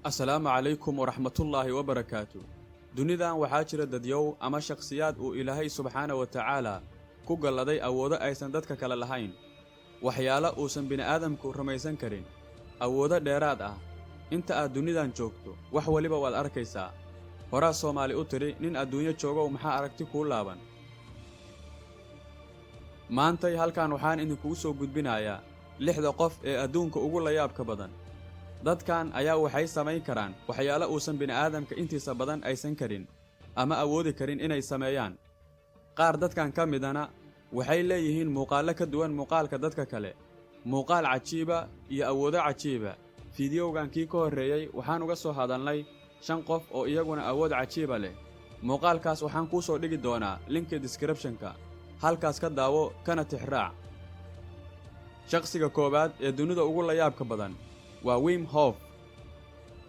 Asalaamu calaykum waraxmatullaahi wabarakaatu. Dunidan waxaa jira dadyow ama shakhsiyaad uu Ilaahay subxaana wa tacaala ku galladay awoodo aysan dadka kale lahayn, waxyaalo uusan bini'aadamku rumaysan karin, awoodo dheeraad ah. Inta aad dunidan joogto wax weliba waad arkaysaa. Horaa Soomaali u tidhi, "Nin adduunyo joogow, maxaa aragti kuu laaban?" Maantay halkan waxaan idinkugu soo gudbinayaa lixda qof ee adduunka ugu layaabka badan. Dadkan ayaa waxay samayn karaan waxyaalo uusan bini'aadamka intiisa badan aysan karin ama awoodi karin inay sameeyaan. Qaar dadkan ka midana waxay leeyihiin muuqaallo ka duwan muuqaalka dadka kale, muuqaal cajiiba iyo awoodo cajiiba. Fiidiyowgan kii ka horreeyey waxaan uga soo hadalnay shan qof oo iyaguna awood cajiiba leh. Muuqaalkaas waxaan kuu soo dhigi doonaa linka descriptionka, halkaas ka daawo kana tixraac. Shakhsiga koowaad ee dunida ugu layaabka badan waa Wim Hof.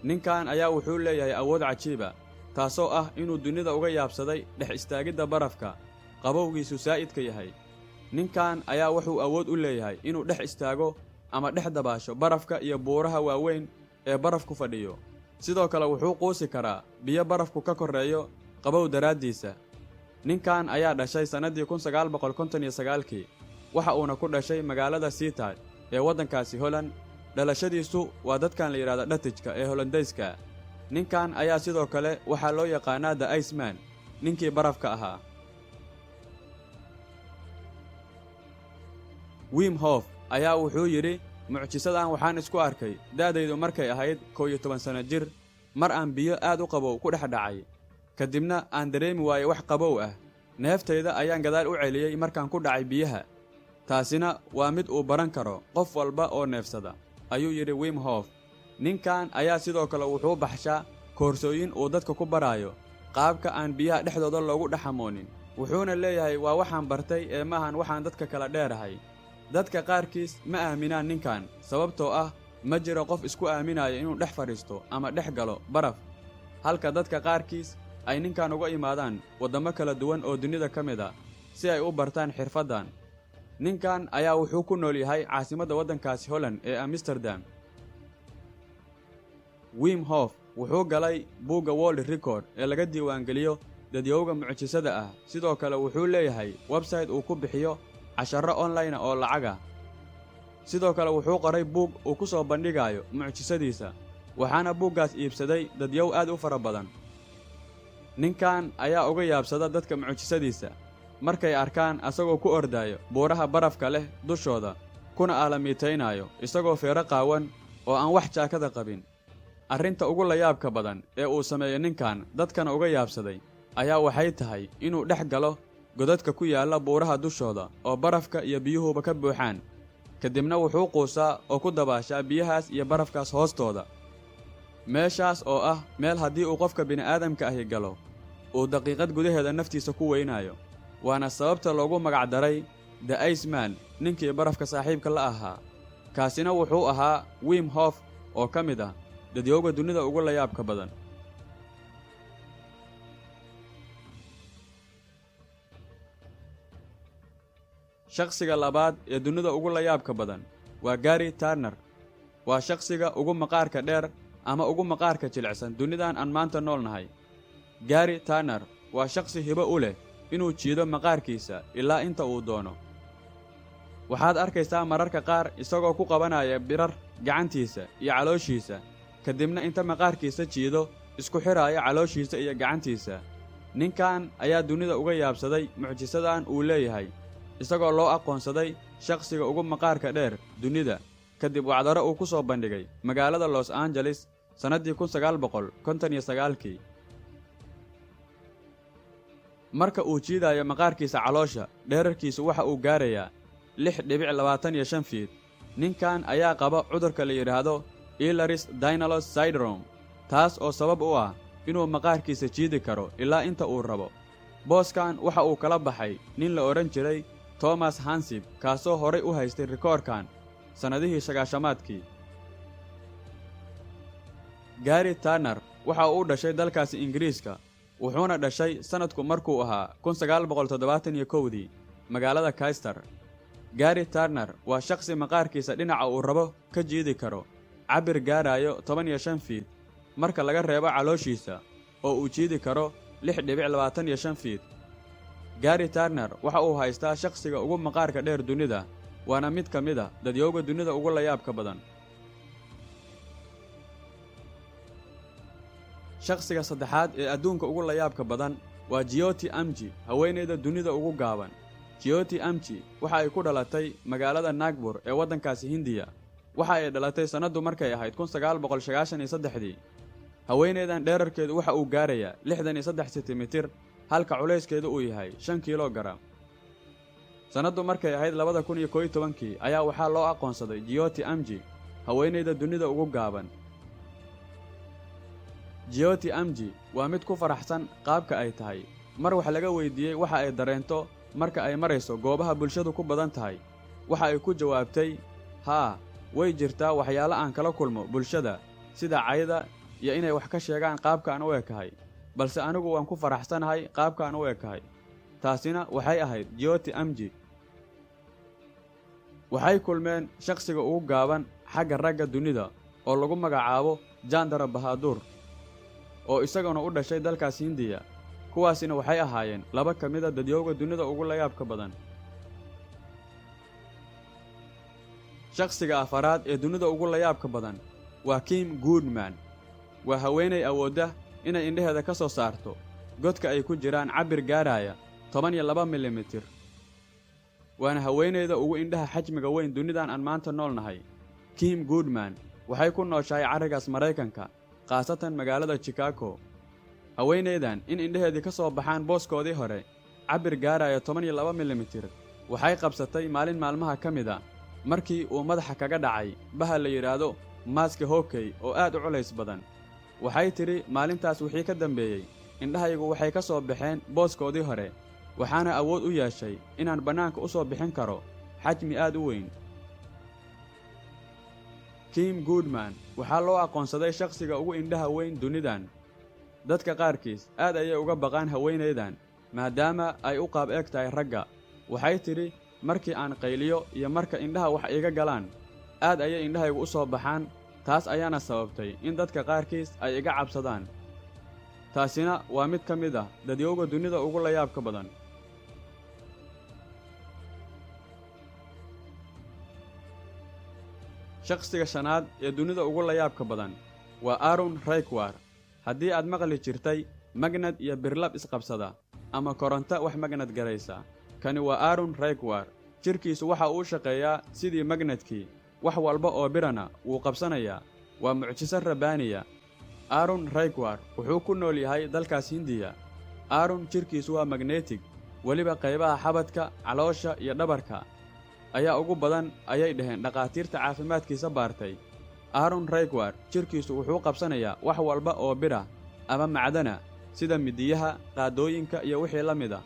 Ninkan ayaa wuxuu leeyahay awood cajiiba, taasoo ah inuu dunida uga yaabsaday dhex istaagidda barafka qabowgiisu saa'idka yahay. Ninkan ayaa wuxuu awood u leeyahay inuu dhex istaago ama dhex dabaasho barafka iyo buuraha waaweyn ee barafku fadhiyo. Sidoo kale wuxuu quusi karaa biyo barafku ka korreeyo qabow daraaddiisa. Ninkan ayaa dhashay sannaddii 1959-kii, waxa uuna ku dhashay magaalada Sittard ee waddankaasi Holland. Dhalashadiisu waa dadkan la yidhahda Dutchka ee Hollandayska. Ninkan ayaa sidoo kale waxaa loo yaqaanaa The Iceman, ninkii barafka ahaa. Wim Hof ayaa wuxuu yidhi, "Mucjisadan waxaan isku arkay da'daydu markay ahayd 11 sanno jir, mar aan biyo aad u qabow ku dhex dhacay, kadibna aan dareemi waayey wax qabow ah. Neeftayda ayaan gadaal u celiyey markaan ku dhacay biyaha. Taasina waa mid uu baran karo qof walba oo neefsada," ayuu yidhi Wim Hof. Ninkan ayaa sidoo kale wuxuu baxshaa koorsooyin uu dadka ku baraayo qaabka aan biyaha dhexdooda loogu dhaxamoonin. Wuxuuna leeyahay, "Waa waxaan bartay ee maahan waxaan dadka kala dheerahay." Dadka qaarkiis ma aaminaan ninkan, sababtoo ah ma jiro qof isku aaminayo inuu dhex fadhiisto ama dhex galo baraf, halka dadka qaarkiis ay ninkan uga imaadaan waddamo kala duwan oo dunida ka mid ah si ay u bartaan xirfaddan. Ninkan ayaa wuxuu ku nool yahay caasimadda waddankaasi Holland ee Amsterdam. Wim Hof wuxuu galay buugga World Record ee laga diiwaangeliyo dadyowga mucjisada ah. Sidoo kale wuxuu leeyahay website uu ku bixiyo casharro online oo lacag ah. Sidoo kale wuxuu qoray buug uu ku soo bandhigayo mucjisadiisa, waxaana buuggaas iibsaday dadyow aad u fara badan. Ninkan ayaa uga yaabsada dadka mucjisadiisa markay arkaan asagoo ku ordaayo buuraha barafka leh dushooda, kuna aalamiitaynaayo isagoo feero qaawan oo aan wax jaakada qabin. Arrinta ugu layaabka badan ee uu sameeyo ninkan, dadkana uga yaabsaday, ayaa waxay tahay inuu dhex galo godadka ku yaalla buuraha dushooda oo barafka iyo biyuhuba ka buuxaan. Kadibna wuxuu quusaa oo ku dabaashaa biyahaas iyo barafkaas hoostooda, meeshaas oo ah meel haddii uu qofka bini'aadamka ahi galo uu daqiiqad gudaheeda naftiisa ku weynaayo. Waana sababta loogu magacdaray The Iceman, ninkii barafka saaxiibka la ahaa. Kaasina wuxuu ahaa Wim Hof oo ka mid ah dadyowga dunida ugu layaabka badan. Shakhsiga labaad ee dunida ugu layaabka badan waa Gary Turner. Waa shakhsiga ugu maqaarka dheer ama ugu maqaarka jilicsan dunidan aan maanta nool nahay. Gary Turner waa shakhsi hibo u leh inuu jiido maqaarkiisa ilaa inta uu doono. Waxaad arkaysaa mararka qaar isagoo ku qabanaya birar gacantiisa iyo calooshiisa, kadibna inta maqaarkiisa jiido isku xidhaaya calooshiisa iyo gacantiisa. Ninkan ayaa dunida uga yaabsaday mucjisadan uu leeyahay, isagoo loo aqoonsaday shakhsiga ugu maqaarka dheer dunida kadib wacdaro uu ku soo bandhigay magaalada Los Angeles sannaddii 1959-kii. Marka uu jiidayo maqaarkiisa caloosha, dheerarkiisu waxa uu gaarayaa 6.25 fiit. Ninkan ayaa qaba cudurka la yidhaahdo Ehlers Danlos syndrome, taas oo sabab u ah inuu maqaarkiisa jiidi karo ilaa inta uu rabo. Booskan waxa uu kala baxay nin la odhan jiray Thomas Hansib, kaasoo horay u haystay rikoorkan sannadihii sagaashamaadkii. Gary Turner waxa uu u dhashay dalkaasi Ingiriiska, wuxuuna dhashay sannadku markuu ahaa 1971-dii magaalada Kaister. Gary Turner waa shakhsi maqaarkiisa dhinaca uu rabo ka jiidi karo cabir gaarayo 15 fiit. marka laga reebo calooshiisa oo uu jiidi karo 6.25 fiit. Gary Turner waxa uu haystaa shakhsiga ugu maqaarka dheer dunida, waana mid ka mid a dadyowga dunida ugu layaabka badan. Shakhsiga saddexaad ee adduunka ugu layaabka badan waa Jyoti Amji, haweenayda dunida ugu gaaban. Jyoti Amji waxa ay ku dhalatay magaalada Nagpur ee waddankaasi Hindiya. Waxa ay dhalatay sannaddu markay ahayd 1993dii. Haweenaydan dheerarkeedu waxa uu gaarayaa 63 sentimitir, halka culayskeedu uu yahay 5 kilogaram. Sannaddu markay ahayd 2011kii ayaa waxaa loo aqoonsaday Jyoti Amji haweenayda dunida ugu gaaban. Jyoti Amji waa mid ku faraxsan qaabka ay tahay. Mar wax laga weydiiyey waxa ay dareento marka ay marayso goobaha bulshadu ku badan tahay, waxa ay ku jawaabtay: "Haa, way jirtaa waxyaalo aan kala kulmo bulshada, sida cayda iyo inay wax ka sheegaan qaabka aan u ekahay, balse anigu waan ku faraxsanahay qaabka aan u ekahay." Taasina waxay ahayd Jyoti Amji. Waxay kulmeen shakhsiga ugu gaaban xagga ragga dunida oo lagu magacaabo Jandara Bahadur, oo isaguna u dhashay dalkaas Hindiya. Kuwaasina waxay ahaayeen laba ka mid a dadyowga dunida ugu layaabka badan. Shakhsiga afaraad ee dunida ugu layaabka badan waa Kim Goodman. Waa haweenay awoodda inay indhaheeda ka soo saarto godka ay ku jiraan cabbir gaaraya 12 milimitir. Waana haweenayda ugu indhaha xajmiga weyn dunidan aan maanta nool nahay. Kim Goodman waxay ku nooshahay carrigaas Maraykanka, khaasatan magaalada Chicago. Haweenaydan in indhaheedii ka soo baxaan booskoodii hore cabbir gaaraya 12 milimitir waxay qabsatay maalin maalmaha ka mid a markii uu madaxa kaga dhacay baha la yidhaahdo maaska hokey oo aad u culays badan. Waxay tidhi maalintaas wixii ka dambeeyey indhahaygu waxay ka soo baxeen booskoodii hore, waxaana awood u yeeshay inaan bannaanka u soo bixin karo xajmi aad u weyn. Kim Goodman waxaa loo aqoonsaday shakhsiga ugu indhaha weyn dunidan. Dadka qaarkiis aad ayay uga baqaan haweenaydan maadaama ay u qaab eg tahay ragga. Waxay tidhi markii aan qayliyo iyo marka indhaha wax iiga galaan, aad ayay indhahaygu u soo baxaan, taas ayaana sababtay in dadka qaarkiis ay iga cabsadaan. Taasina waa mid ka mid ah dadyowga dunida ugu layaabka badan. Shakhsiga shanaad ee dunida ugu layaabka badan waa Aaron Raykwar. Haddii aad maqli jirtay magnad iyo birlab isqabsada ama koronto wax magnad garaysa, kani waa Aaron Raykwar. Jidhkiisu waxa uu shaqeeyaa sidii magnadkii, wax walba oo birana wuu qabsanayaa. Waa mucjiso rabbaaniya. Aaron Raykwar wuxuu ku nool yahay dalkaas Hindiya. Aaron jidhkiisu waa magnetig, weliba qaybaha xabadka, caloosha iyo dhabarka ayaa ugu badan, ayay dhaheen dhakhaatiirta caafimaadkiisa baartay. Aaron Raykwar jidhkiisu wuxuu qabsanayaa wax walba oo bira ama macdana, sida midiyaha, qaadooyinka iyo wixii la mid ah.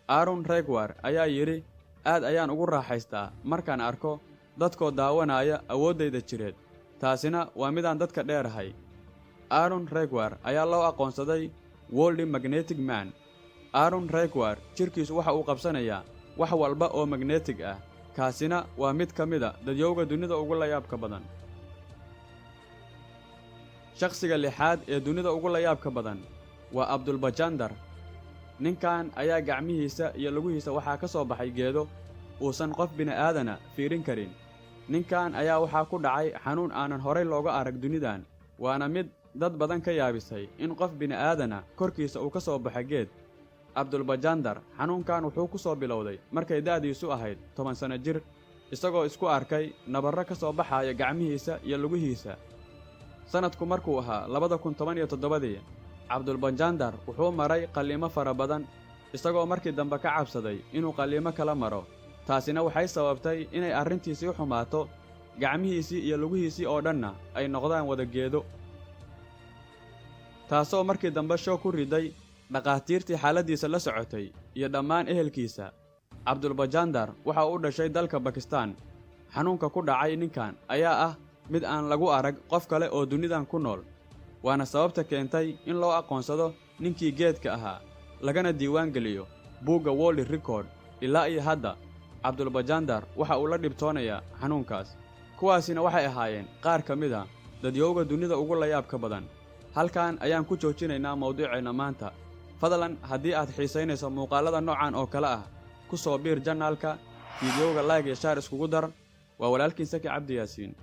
Aaron Raykwar ayaa yidhi: "Aad ayaan ugu raaxaystaa markaan arko dadkoo daawanaya awooddayda jireed, taasina waa midaan dadka dheerahay." Aaron Raykwar ayaa loo aqoonsaday World Magnetic Man. Aaron Raykwar jidhkiisu waxa uu qabsanayaa wax walba oo magnetig ah, kaasina waa mid ka mid a dadyowga dunida ugu layaabka badan. Shakhsiga lixaad ee dunida ugu layaabka badan waa Abdulbajandar. Ninkan ayaa gacmihiisa iyo lugihiisa waxaa ka soo baxay geedo uusan qof bini'aadana fiirin karin. Ninkan ayaa waxaa ku dhacay xanuun aanan horay looga arag dunidan, waana mid dad badan ka yaabisay in qof bini'aadana korkiisa uu ka soo baxo geed. Abdulbajandar xanuunkan wuxuu ku soo bilowday markay da'diisu ahayd 10 sanno jir, isagoo isku arkay nabarro ka soo baxaya gacmihiisa iyo lugihiisa. Sannadku markuu ahaa 2017dii, Cabdulbajandar wuxuu maray qalliimo fara badan, isagoo markii dambe ka cabsaday inuu qalliimo kala maro. Taasina waxay sababtay inay arrintiisii xumaato, gacmihiisii iyo lugihiisii oo dhanna ay noqdaan wada geedo, taasoo markii dambe shoog ku riday dhakhaatiirtii xaaladdiisa la socotay iyo dhammaan ehelkiisa. Cabdulbajandar waxa uu u dhashay dalka Bakistaan. Xanuunka ku dhacay ninkan ayaa ah mid aan lagu arag qof kale oo dunidan ku nool, waana sababta keentay in loo aqoonsado ninkii geedka ahaa, lagana diiwaan geliyo buugga World Record. Ilaa iyo hadda Cabdulbajandar waxa uu la dhibtoonayaa xanuunkaas. Kuwaasina waxay ahaayeen qaar ka mid a Dadyowga dunida ugu layaabka badan. Halkan ayaan ku joojinaynaa mawduuceenna maanta. Fadlan, haddii aad xiisaynayso muuqaallada noocan oo kale ah, ku soo biir channelka. Fiidiyowga like iyo share iskugu dar. Waa walaalkiin Saki Cabdi Yaasiin.